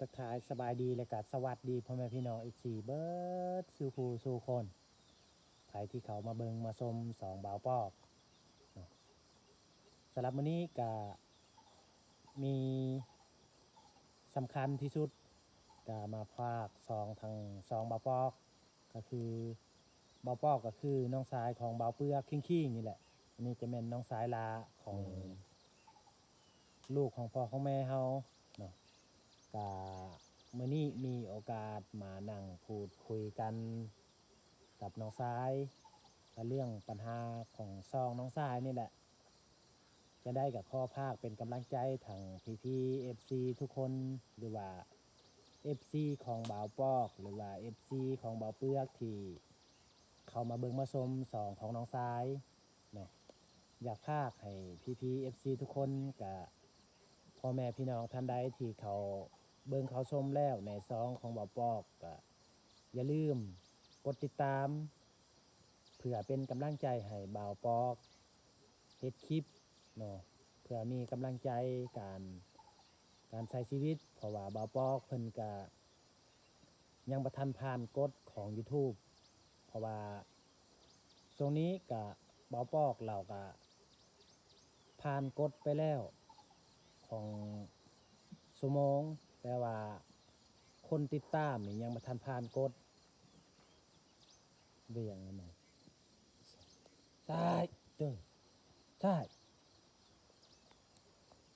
ທັກທາຍສະບາຍດີ ແລະກະສະຫວັດດີພໍ່ແມ່ພີ່ນ້ອງ ເອັຟຊີ ເບິດສູ່ຜູ້ສູ່ຄົນ ໃຜທີ່ເຂົ້າມາເບິ່ງມາຊົມຊ່ອງບ່າວປອກເນາະ. ສຳລັບມື້ນີ້ກະມີສຳຄັນທີ່ສຸດ ກະມາຝາກຊ່ອງ ທາງຊ່ອງບ່າວປອກ ກະຄືບ່າວປອກກະຄືນ້ອງຊາຍຂອງບ່າວເປືອກ ຄິງໆ ນີ້ແຫຼະ. ອັນນີ້ຈະແມ່ນນ້ອງຊາຍຫຼ້າຂອງ ແມ່ນ ລູກຂອງພໍ່ຂອງແມ່ເຮົາເນາະ. ກະມື້ນີ້ມີໂອກາດມານັ່ງພູດຄຸຍກັນກັບນ້ອງຊາຍ ກະເລື່ອງບັນຫາຂອງຊ່ອງນ້ອງຊາຍນີ້ແຫຼະ. ຈັ່ງໃດກະຂໍຝາກເປັນກຳລັງໃຈທັງພີ່ໆ ເອັຟຊີ ທຸກຄົນ ຫຼືວ່າ ເອັຟຊີ ຂອງບ່າວປອກ ຫຼືວ່າ ເອັຟຊີ ຂອງບ່າວເປືອກ ທີ່ເຂົ້າມາເບິ່ງມາຊົມຊ່ອງຂອງນ້ອງຊາຍເນາະ. ຢາກຝາກໃຫ້ພີ່ໆ ເອັຟຊີ ທຸກຄົນ ກະພໍ່ແມ່ພີ່ນ້ອງທ່ານໃດທີ່ເຂົ້າເບິ່ງເຂົ້າຊົມແລ້ວໃນຊ່ອງຂອງບ່າວປອກ ກະຢ່າລືມກົດຕິດຕາມ ເພື່ອເປັນກຳລັງໃຈໃຫ້ບ່າວປອກເຮັດຄລິບເນາະ ເພື່ອມີກຳລັງໃຈການ ການໃຊ້ຊີວິດ ເພາະວ່າບ່າວປອກເພິ່ນກະຍັງບໍ່ທັນຜ່ານກົດຂອງ YouTube ເພາະວ່າຊ່ວງນີ້ກະບ່າວປອກລາວກະຜ່ານກົດໄປແລ້ວຂອງຊົ່ວໂມງ ແຕ່ວ່າຄົນຕິດຕາມນີ້ຍັງບໍ່ທັນຜ່ານກົດ. ເລື່ອງນັ້ນນະ ຊ້າຍ ເດີ ຊ້າຍ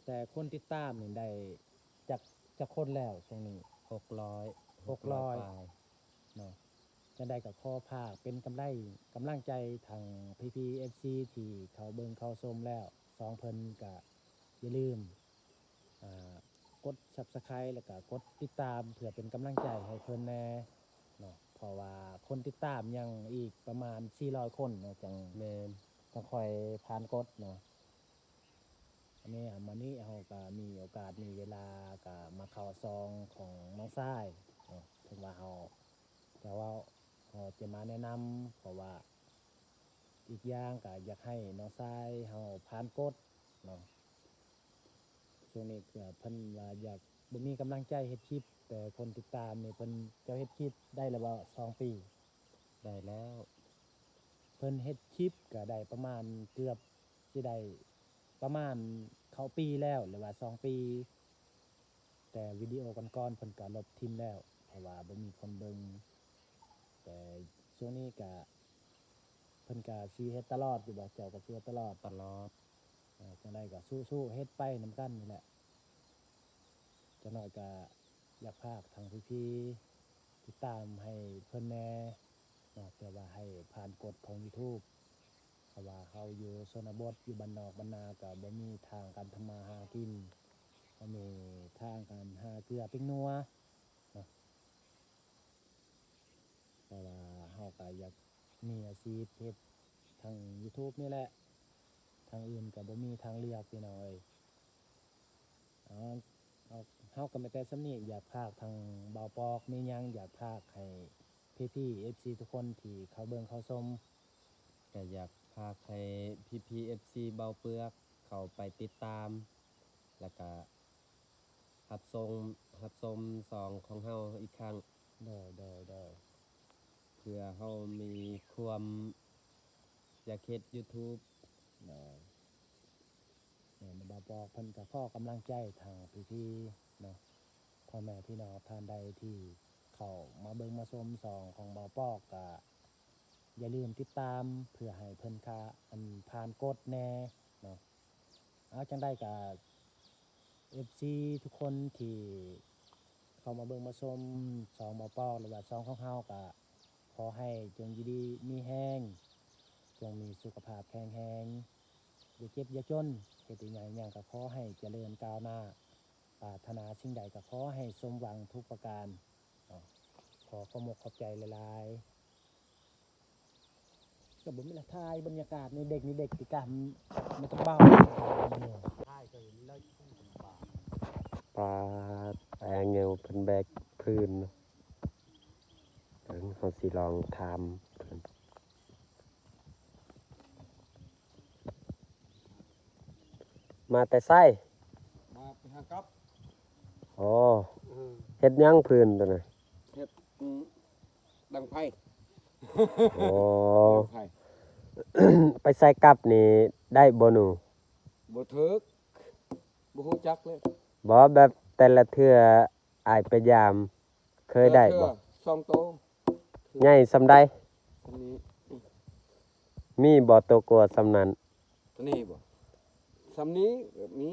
ແຕ່ຄົນຕິດຕາມນີ້ໄດ້ຈັກ ຈັກຄົນແລ້ວຊ່ວງນີ້? ຫົກຮ້ອຍ ຫົກຮ້ອຍ ຫົກຮ້ອຍປາຍເນາະ. ຈັ່ງໃດກໍຂໍຝາກເປັນກຳໄລ ກຳລັງໃຈທາງພີ່ໆ ເອັຟຊີ ທີ່ເຂົ້າເບິ່ງເຂົ້າຊົມແລ້ວ ຊ່ອງເພິ່ນກໍຢ່າລືມ ອ່າ ກົດ Subscribe ແລ້ວກະກົດຕິດຕາມເພື່ອເປັນກຳລັງໃຈໃຫ້ເພິ່ນແດ່ເນາະ ເພາະວ່າຄົນຕິດຕາມຍັງອີກປະມານສີ່ຮ້ອຍຄົນເນາະ ຈັ່ງ ແມ່ນ ຈັ່ງຄ່ອຍຜ່ານກົດເນາະ. ອັນນີ້ ອາ ມື້ນີ້ເຮົາກະມີໂອກາດມີເວລາກະມາເຂົ້າຊ່ອງຂອງນ້ອງຊາຍເນາະ ເຖິງວ່າເຮົາຈະເວົ້າ ເຮົາຈະມາແນະນຳ ເພາະວ່າ ອີກຢ່າງກະຢາກໃຫ້ນ້ອງຊາຍເຮົາຜ່ານກົດເນາະ. ຊ່ວງນີ້ກະເພິ່ນວ່າຢາກ ບໍ່ມີກຳລັງໃຈເຮັດຄລິບ ແຕ່ຄົນຕິດຕາມນີ້ເພິ່ນ ເຈົ້າເຮັດຄລິບໄດ້ແລ້ວບໍ່ ສອງປີ? ໄດ້ແລ້ວ ເພິ່ນເຮັດຄລິບກະໄດ້ປະມານເກືອບຊິໄດ້ປະມານເຂົ້າປີແລ້ວ ຫຼືວ່າສອງປີ ແຕ່ວິດີໂອກ່ອນໆ ເພິ່ນກະລົບຖິ້ມແລ້ວ ເພາະວ່າບໍ່ມີຄົນເບິ່ງ. ແຕ່ຊ່ວງນີ້ກະ ເພິ່ນກະຊິເຮັດຕະຫຼອດຢູ່ບໍ່? ເຈົ້າກະຊິເຮັດຕະຫຼອດ? ຕະຫຼອດ. ເອີ ຈັ່ງໃດກະສູ້ໆ ເຮັດໄປນຳກັນນີ້ແຫຼະ. ຈັກໜ້ອຍກະຢາກຝາກທາງພີ່ໆ ຕິດຕາມໃຫ້ເພິ່ນແດ່ເນາະ ເພື່ອວ່າໃຫ້ຜ່ານກົດຂອງ YouTube ເພາະວ່າເຮົາຢູ່ຊົນນະບົດ ຢູ່ບ້ານນອກບ້ານນາ ກະບໍ່ມີທາງການທຳມາຫາກິນ ບໍ່ມີທາງການຫາເກືອປິກນົວເນາະ. ແຕ່ວ່າເຮົາກະຢາກມີອາຊີບເຮັດທາງ YouTube ນີ້ແຫຼະ ທາງອື່ນກະບໍ່ມີທາງເລືອກ ພີ່ນ້ອງເອີຍ. ເອົາ ເຮົາກະມີແຕ່ສ່ຳນີ້ ຢາກຝາກທາງບ່າວປອກ ມີຫຍັງຢາກຝາກໃຫ້ພີ່ໆ ເອັຟຊີ ທຸກຄົນທີ່ເຂົ້າເບິ່ງເຂົ້າຊົມ? ກະຢາກຝາກໃຫ້ພີ່ໆ ເອັຟຊີ ບ່າວເປືອກ ເຂົ້າໄປຕິດຕາມ ແລ້ວກະ ຮັບຊົມ ຮັບຊົມຊ່ອງຂອງເຮົາອີກຄັ້ງ. ໂດຍ ໂດຍ ໂດຍ. ເພື່ອເຮົາມີຄວາມຢາກເຮັດ YouTube. ໂດຍ. ແມ່ນ ບ່າວປອກເພິ່ນກະຂໍກຳລັງໃຈທາງພີ່ໆ ເນາະ ພໍ່ແມ່ພີ່ນ້ອງທ່ານໃດທີ່ເຂົ້າມາເບິ່ງມາຊົມຊ່ອງຂອງບ່າວປອກ ກະຢ່າລືມຕິດຕາມ ເພື່ອໃຫ້ເພິ່ນຄະ ອັນ ຜ່ານກົດແດ່ເນາະ. ເອົາ ຈັ່ງໃດກະ ເອັຟຊີ ທຸກຄົນທີ່ເຂົ້າມາເບິ່ງມາຊົມຊ່ອງບ່າວປອກ ຫຼືວ່າຊ່ອງຂອງເຮົາ ກະຂໍໃຫ້ຈົ່ງຢູ່ດີມີແຮງ ຈົ່ງມີສຸຂະພາບແຂງແຮງ ຢ່າເຈັບຢ່າຈົນ ເຮັດຫຍັງຫຍັງກະຂໍໃຫ້ຈະເລີນກ້າວໜ້າ ປາດຖະໜາສິ່ງໃດກະຂໍໃຫ້ສົມຫວັງທຸກປະການເນາະ. ຂໍຂອບມົກຂອບໃຈຫຼາຍໆ. ກະບໍ່ມີລະ ຖ່າຍບັນຍາກາດນີ້ ເດັກນີ້ ເດັກຕິກາມາກັບບ່າວ ປາດ ແອງເງິວເພິ່ນແບກພື້ນ ເບິ່ງ ເຮົາຊິລອງຖາມເພິ່ນ. ມາແຕ່ໃສ? ມາໄປຫາກັບ. ອໍ ເອີ ເຮັດຫຍັງພື້ນຕົວນັ້ນ? ເຮັດ ອືມ ດັງໄຟ. ໂອ້ ດັງໄຟ. ໄປໃສ່ກັບນີ້ໄດ້ບໍ່ໜູ? ບໍ່ຖືກ ບໍ່ຮູ້ຈັກເລີຍ. ບໍ່ ແບບແຕ່ລະເທື່ອອ້າຍໄປຢາມ ເຄີຍໄດ້ບໍ່? ແຕ່ລະເທື່ອສອງໂຕ. ໃຫຍ່ສ່ຳໃດ? ສ່ຳນີ້. ມີບໍ່ໂຕກວ່າສ່ຳນັ້ນ? ໂຕນີ້ບໍ່? ສ່ຳນີ້ກໍມີ.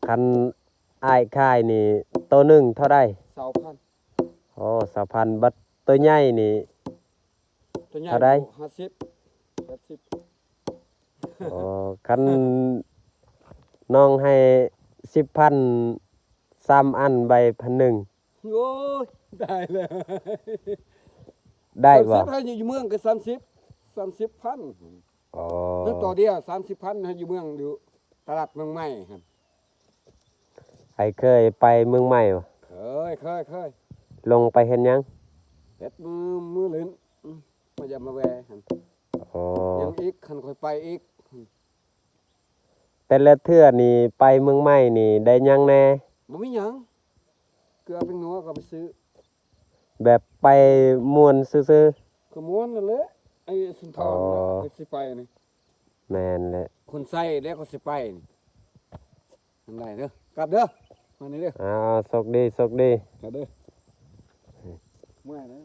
ຄັນອ້າຍຂາຍນີ້ໂຕໜຶ່ງເທົ່າໃດ? ຊາວພັນ. ໂອ້ ຊາວພັນ. ບັດໂຕໃຫຍ່ນີ້ ໂຕໃຫຍ່ເທົ່າໃດ? ຫ້າສິບ ແປດສິບ. ໂອ້ ຄັນນ້ອງໃຫ້ສິບພັນ ສາມອັນ ໃບພັນໜຶ່ງ. ໂອ້ຍ ຕາຍແລ້ວ. ໄດ້ບໍ່? ສາມສິບ ໃຫ້ຢູ່ເມືອງກໍສາມສິບ ສາມສິບພັນ. ອໍ ແລ້ວຕໍ່ດຽວສາມສິບພັນ ໃຫ້ຢູ່ເມືອງ ຢູ່ຕະຫຼາດເມືອງໃໝ່ຫັ້ນ. ອ້າຍເຄີຍໄປເມືອງໃໝ່ບໍ່? ເຄີຍ ເຄີຍ ເຄີຍ. ລົງໄປເຮັດຫຍັງ? ເຮັດ ມື້ ມື້ຫຼິ້ນ ອືມ ມາຢາມມາແວ່ຫັ້ນ. ອໍ ຍັງອີກ ຄັນຂ້ອຍໄປອີກ. ແຕ່ລະເທື່ອນີ້ໄປເມືອງໃໝ່ນີ້ໄດ້ຫຍັງແດ່? ບໍ່ມີຫຍັງ ເກືອເປັນນົວກໍໄປຊື້. ແບບໄປມ່ວນຊື່ໆ? ກໍມ່ວນນັ້ນແຫຼະ ໄອ້ສຸນທອນ ອໍ ເພິ່ນຊິໄປນີ້. ແມ່ນແຫຼະ ຄົນໃສ່ແລ້ວກໍຊິໄປນີ້. ອັນໃດເດີ ກັບເດີ ມານີ້ເດີ. ອ້າວ ໂຊກດີ ໂຊກດີ. ກັບເດີ ເມື່ອຍແລ້ວ.